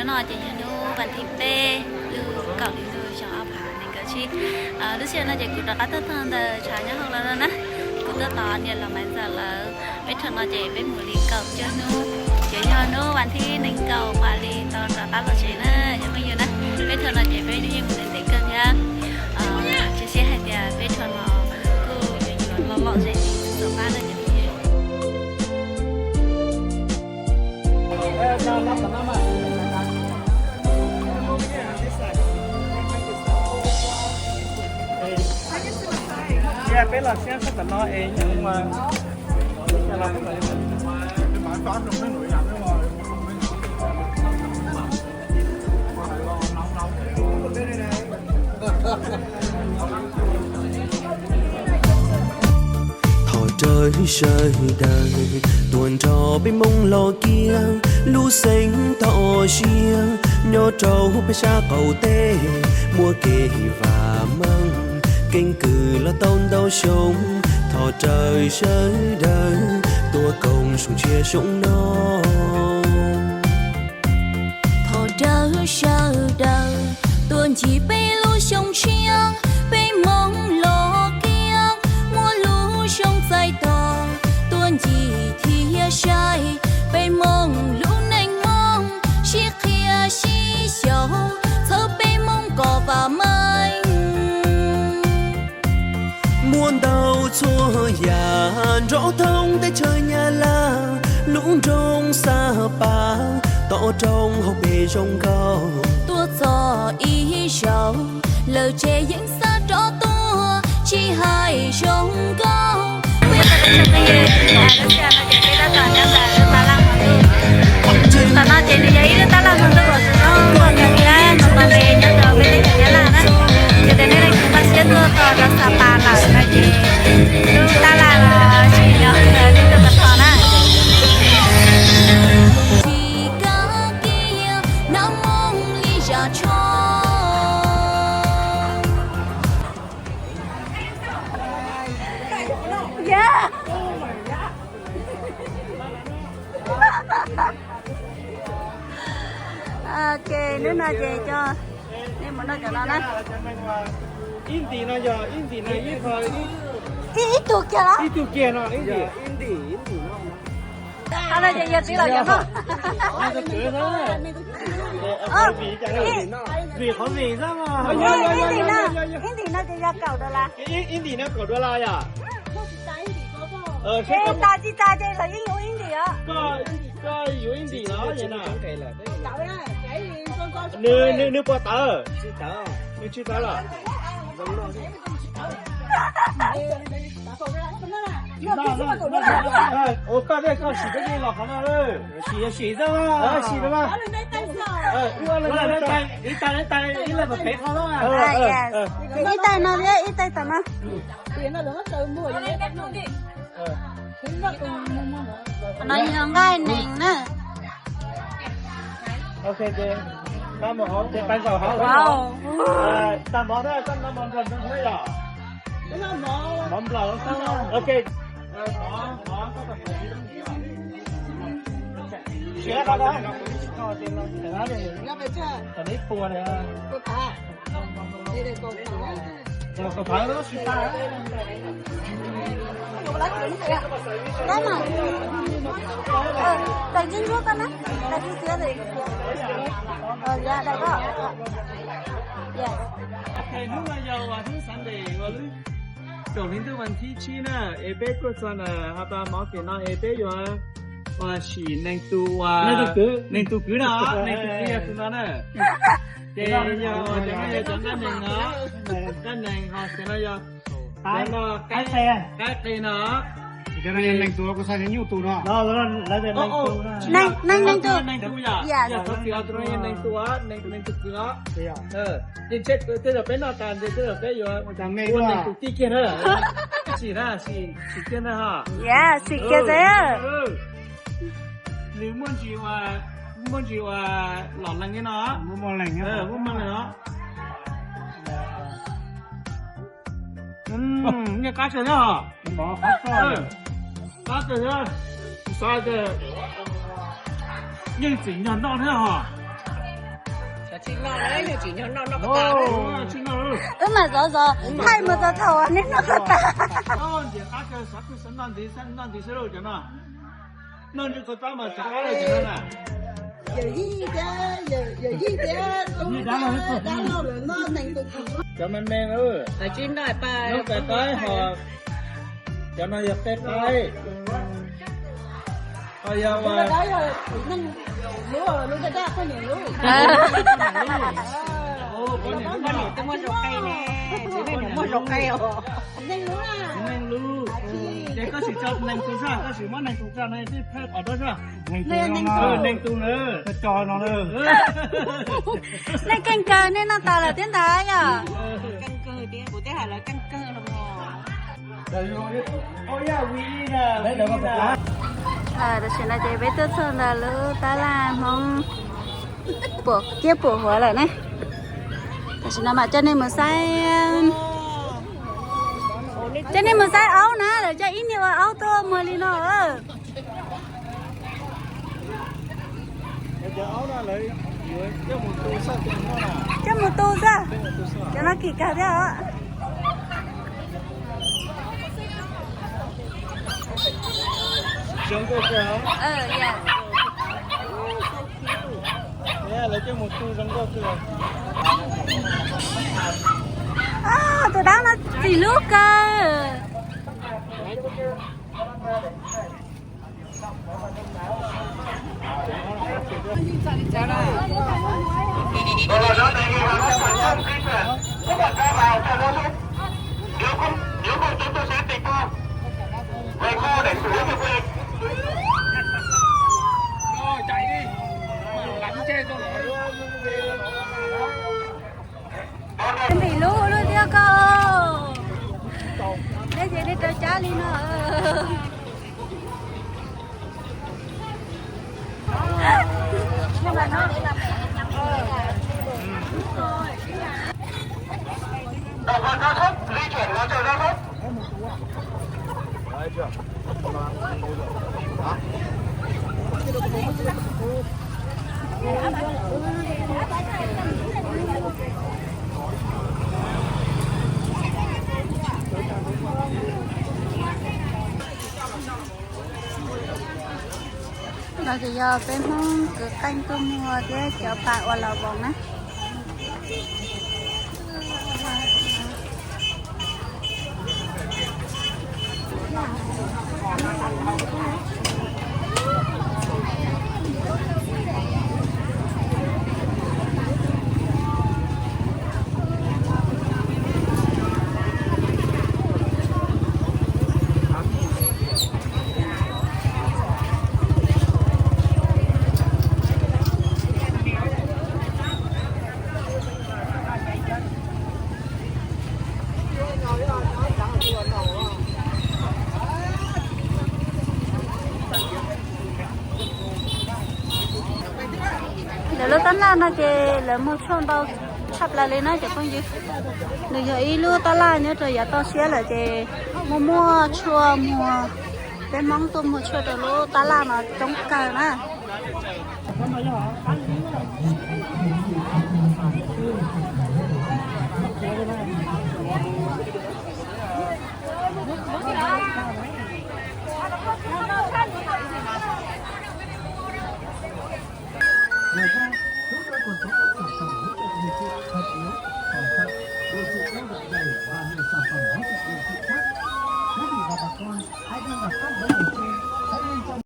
No ces yog hnub vas thib peb, lub kaum hli ntuj xyoo ob phav nees nkaum tsib. Lub sij hawm no ces kuv rov qab tuaj txog ntawm tshav nyob hauv lawm no na. Kuv tuaj tos niam laus Maiv Ntxawm lawv. Peb rau no ces peb mus li kaum cuaj hnub, ces yog hnub vas thib nees nkaum phav li tau rov qab los tsev na cov phooj ywg na. Peb rau no ces peb yeej mus ntev ntev kawg thiab. Cia siab hais tias peb rau no kuj yuav yuav loj loj zem li txog pab na cov phooj ywg. Peb los siab sab tom no es Thov rawv sawv daws tuaj nrog peb Hmoob los kiag lub xeev toj siab nyob rau peb sab qaum teb, muaj kev vam meej keeb kwm los tau ntau xyoo. Thov rawv sawv daws tuaj koom xyoo tshiab xyoo no. Thov rawv sawv daws tuaj ncig peb lub xyoo tshiab, peb Hmoob los kiag muaj lub xyoo txais tos, tuaj ncig thiab saib peb Hmoob lub neej Hmoob, sib qhia sib xyaum txhawb peb Hmoob kom vam meej. Muaj ntau txhua yam nrov thoob teb chaws Nyab Laj, lub nroog Xab Pas, tom roob hauv pes zoo nkauj. Tuaj txog ib zaug lawm ces yeej xav rov tuaj, tsis hais zoo nkauj. Tam no ces nws yog ib lub tab laj hmoob ntuj uas zoo nkauj kawg thiab zoo nto npe nyob rau peb teb chaws Nyab Laj na. Yog tias nej leej twg npaj siab tuaj txog rau Xab Pas lawm no ces lub tab laj no tsis yog lub tuaj txog na. Tsis kav kiag nab moo li zam tsho. Ok, hnub no ces coj nej mus noj cov no na. Ib ntim no yog ib ntim no ib qho, ib tug kiag los? Ib tug kiag no ib ntim. Qhov no ces yog txiv laus cov noj. Vim qhov vim xwb. Ib ntim no ces yog kaum dollar. Ib ntim no kaum dollar yom? Ces tas tsis tas ces lawv yeej yuav ib ntim os. Koj yuav ib ntim los? Nws puas tawv? Nws tsis tawv los? Ua koj thiab koj sim peb los qhov no. Sim, sim xwb. Sim no. Ib tais, ib tais, ib leeg pem qhov no. Ces ib tais no thiab ib tais tom no. No yog nqaij nees na. Ok, ces pais zaum hauv. Tag mov thiab, koj noj mov nplawm thiab yom? Mov nplawm. Ok. Siav qhov no. Tam no ib puas na. Tawm ntsuab koj na, tawm ntsuab ntsuab. Hnub no yog ua hnub Sunday, ua lub kaum hli ntuj vas thib tsib na, es peb tuaj txog na, ho tau mov kem no es peb yuav ua sim neeg tus, ua neeg tus kwv no, neeg tus kwv yog tus no na. Ces yog ua cov no yog cov nqaij nees no, nqaij nees ho kem no yog qaib qe no. Neeg tus, kuv xav tias nyuj tus no. Neeg tus, neeg tus yom, yog thov txim os, tus no yog neeg tus, neeg tus kwv os. Ces tej zaum peb noj tas nti tej zaum peb yuav ua neeg tus tij kiag na. Sim na, sim kiag na ho. Sim kiag xwb. Nws muaj ntsis ua, muaj ntsis ua lom lees li no. Muaj lees os. Nyiaj qab kawg thiab os. Qab kawg thiab. Xav tias yeej txim nyog noj thiab os. Wb mam zov zov thaij mus txog thaum neb noj tag. Cov me me, lub pes qaib ho, cov no yog peb qaib. Ho yog muaj zoo qe os. Ces koj sim tso nees tus zaj, koj sim muab nees tus zaj no thiab phab qhov rau zaj. Nees tus na. Nej keej kawg, nej noj tas lawm thiab ntag yom. Tam sim no ces peb tuaj txog ntawm lub tab laj Hmoob Tiab Puam Huav lawm ne. Tam sim no mam coj nej mus saib, coj nej mus saib aub na, lawv coj ib niag ua aub tuaj muag li no. Coj mus tu xwb, cov no kim kawg thiab os. Tus dab no txim hlub kawg. Ntim lub lub thiab koj. Neb ces nej rau cab li no. No ces yog peb Hmoob kwv qeej tuaj muag thiab cov pas ua los voos na. Lawv lub tab laj no ces lawv muag tshuaj ntau tshaj plaws li na cov phooj ywg. Nws yog ib lub tab laj nyob rau yav toj siab lawm ces muaj muaj tshuaj muag, peb Hmoob tuaj muag tshuaj rau lub tab laj no coob kawg na.